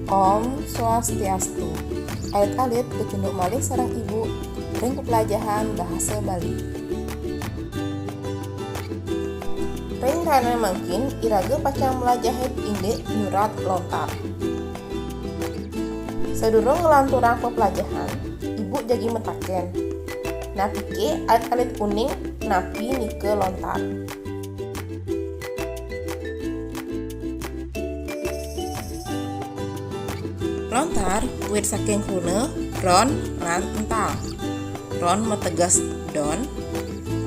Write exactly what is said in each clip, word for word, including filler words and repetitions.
Om Swastiastu. Alit-alit kacunduk malih sareng Ibu ring pepelajahan bahasa Bali. Ring rahina mangkin iraga pacang mlajahin indik nyurat lontar. Sadurung nglanturang pepelajahan, Ibu jagi mataken, napike alit-alit uning napi nika lontar? Lontar wit saking kruna ron lan ental. Ron mateges don,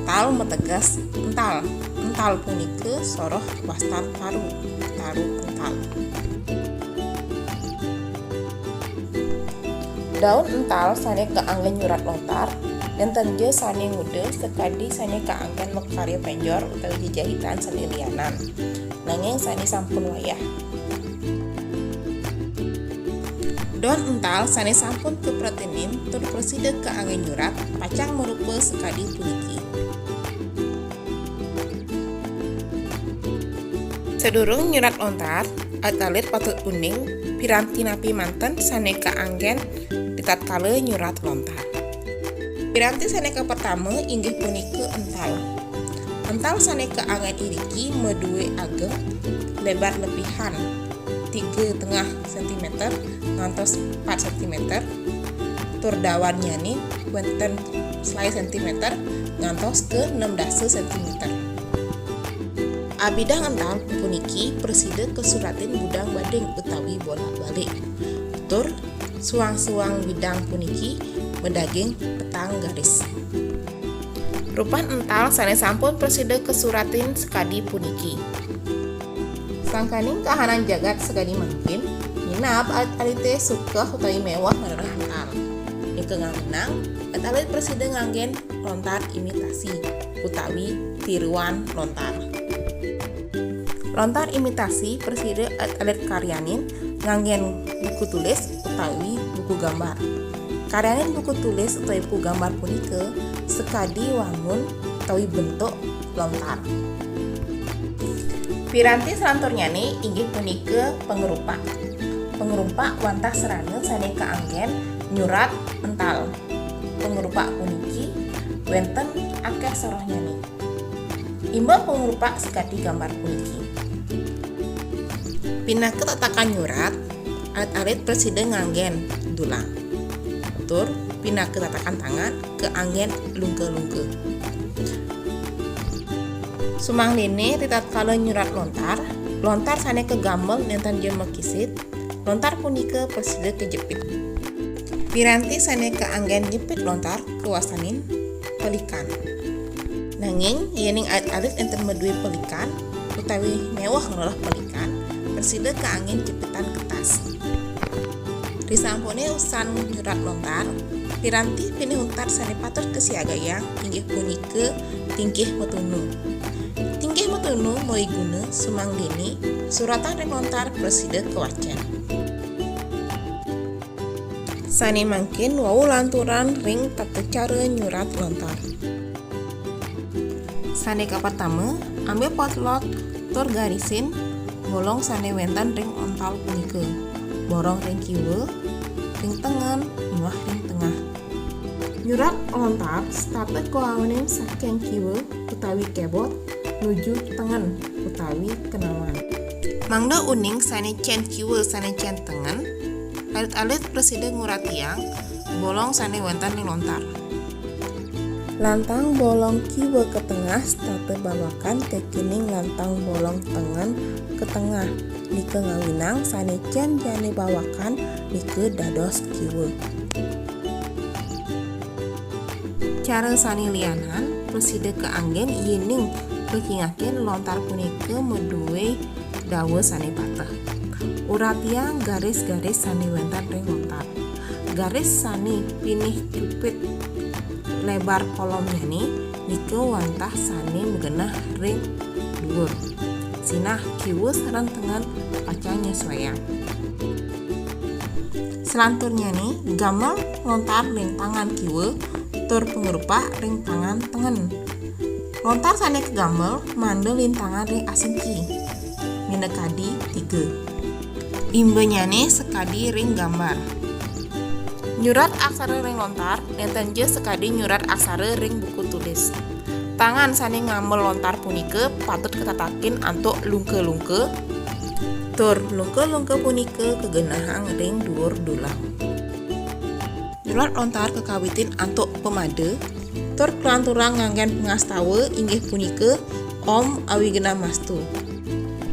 tal mateges ental. Ental punika soroh wastan taru, taru ental. Daun ental sane kaanggen nyurat lontar, nenten ja sane nguda sakadi sane kaanggen makarya penjor utawi jejahitan sane lianan, nanging sane sampun wayah. Daun ental sane sampun kapretihin tur prasida kaanggen nyurat pacang marupa sakadi puniki. Sadurung nyurat lontar, alit-alit patut uning piranti napi manten sane kaanggen ritatkala nyurat lontar. Piranti sane kapertama inggih punika ental. Ental sane kaanggen iriki madue ageng, lebar lepihan tiga tengah sentimeter ngantos empat sentimeter, tur dawannyane wenten selae sentimeter ngantos ke enam dasa sentimeter. Abidang ental puniki prasida kasuratin budang bading utawi bolak-balik. Tur suang-suang widang puniki madaging petang garis. Rupan ental sane sampun prasida kasuratin sakadi puniki. Sangkaning kahanan jagat sakadi mangkin, minab alit-alite sukeh utawi meweh ngrereh ental. Nika ngaminang, alit-alit prasida nganggen lontar imitasi utawi tiruan lontar. Lontar imitasi prasida alit-alit karyanin nganggen buku tulis utawi buku gambar. Karyanin buku tulis utawi buku gambar punika sakadi wangun utawi bentuk lontar. Piranti salanturnyane inggih punika pangrupak. Pangrupak wantah sarana sane kaanggen nyurat ental. Pangrupak puniki wenten akeh sorohnyane. Imba pangrupak sakadi gambar puniki. Pinaka tatakan nyurat, alit-alit prasida nganggen dulang. Tur pinaka tatakan tangan kaanggen lungka-lungka. Sumangdene ritatkala nyurat lontar, lontar sane kagamel nenten ja makisid, lontar punika prasida kajepit. Piranti sane kaanggen jepit lontar kawastanin pelikan. Nanging yening alit-alit enten madue pelikan utawi meweh ngrereh pelikan, prasida kaanggen jepitan kertas. Risampune usan nyurat lontar, piranti pinih untat sane patut kasiagayang inggih punika tingkih matunu. Tingkih matunu mawi guna sumangdene suratan ring lontar prasida kawacen. Sane mangkin wau lanturan ring tata cara nyurat lontar. Sane kapertama, ambil potlot tur garisin bolong sane wenten ring ental punika. Borong ring kiwa, ring tengen, miwah ring tengah. Nyurat lontar setata kawastanin saking kiwa utawi kebot nuju tengen utawi kenawan. Mangda uning sane cen kiwa sane cen tengen, alit-alit prasida nguratiang bolong sane wenten ring lontar. Lantang bolong kiwa ka tengah setata bawakan tekening lantang bolong tengen ka tengah, nika ngawinang sane cen jane bawakan nika dados kiwa. Cara sane lianan prasida kaanggen yening kacingakin lontar punika madue dawa sane pateh. Uratiang garis-garis sane wenten ring lontar. Garis sane pinih jepit lebar kolomnyane nika wantah sane magenah ring duur. Sinah kiwa sareng tengen pacang nyesuaiang. Salanturnyane, gamel lontar ring tangan kiwa tur pangrupak ring tangan tengen. Lontar sane kagamel mangda lintangan ring asiki, minakadi tiga. Imbanyané sakadi ring gambar. Nyurat aksara ring lontar nénten ja sakadi nyurat aksara ring buku tulis. Tangan sané ngamel lontar punika patut katatakin antuk lungka-lungka, tur lungka-lungka punika kagenahang ring duur dulang. Nyurat lontar kakawitin antuk pamada, tur kalanturang nganggén pangastawa inggih punika Om Awignamastu.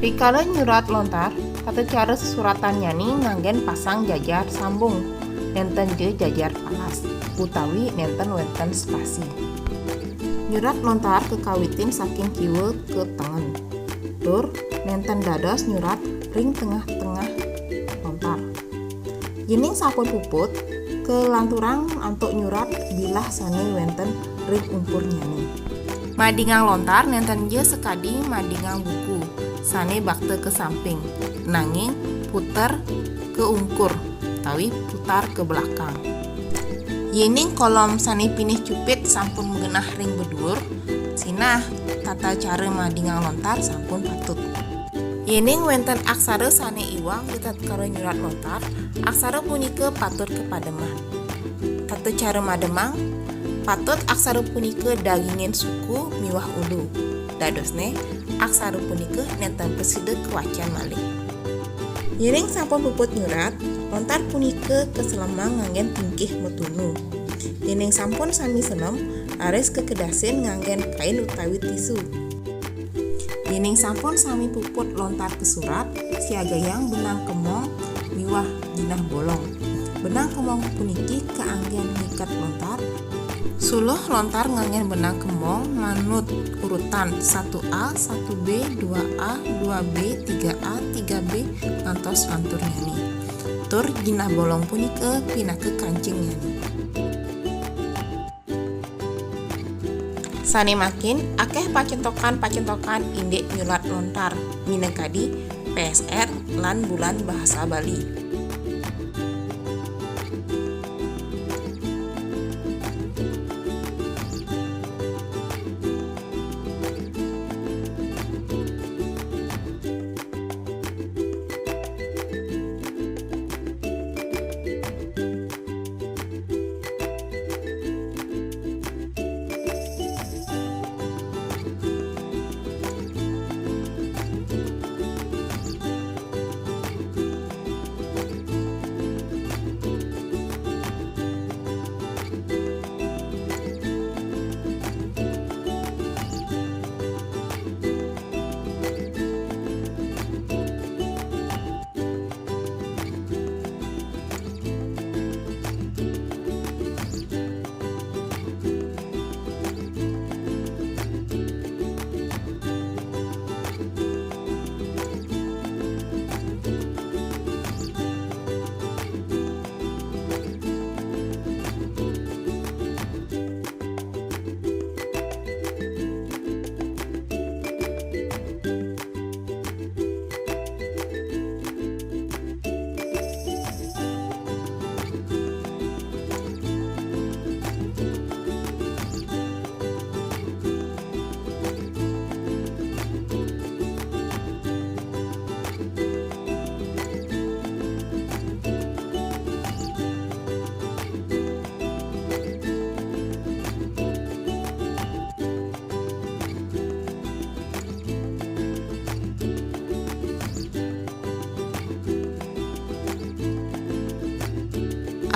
Rikala nyurat lontar, tata cara sesuratannyané nganggén pasang jajar sambung, nénten ja jajar palas, utawi nénten wénten spasi. Nyurat lontar kakawitin saking kiwa ka tengen, tur nénten dados nyurat ring tengah-tengah lontar. Yéning sampun puput, kalanturang antuk nyurat bilah sané wénten ring ungkurnyané. Madingang lontar nénten ja sakadi madingang buku sané bakta ka samping, nanging puter ka ungkur, utawi putar ka belakang. Yéning kolom sané pinih cupit sampun magenah ring baduur, sinah tata cara madingang lontar sampun patut. Yéning wénten aksara sané iwang ritatkala nyurat lontar, aksara punika patut kapademang. Tata cara mademang, patut aksara punika dagingin suku miwah ulu. Dadosné, aksara punika nénten prasida kawacan malih. Yéning sampun puput nyurat, lontar punika kaselemang nganggén tingkih matunu. Yéning sampun sami selem, raris kakedasin nganggén kain utawi tisu. Yéning sampun sami puput lontar kasurat, siagayang benang kemong miwah jinah bolong. Benang kemong puniki kaanggén ngiket lontar. Suluh lontar nganggén benang kemong manut urutan satu A, satu B, dua A, dua B, tiga A, tiga B, ngantos lanturnyané. Tur jinah bolong punika pinaka kancingnyané. Sané mangkin, akéh pacentokan-pacentokan indik nyurat lontar, minakadi P S R lan Bulan Bahasa Bali.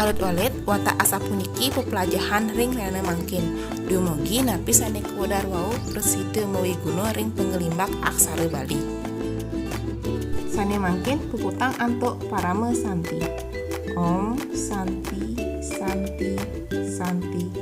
Alit-alit, watak asapuniki peplajahan ring rahina mangkin. Dumugi napi sané kawedar wau prasida mawiguna ring panglimbak aksara Bali. Sané mangkin puputang antuk Parama Santi. Om Santi, Santi, Santi.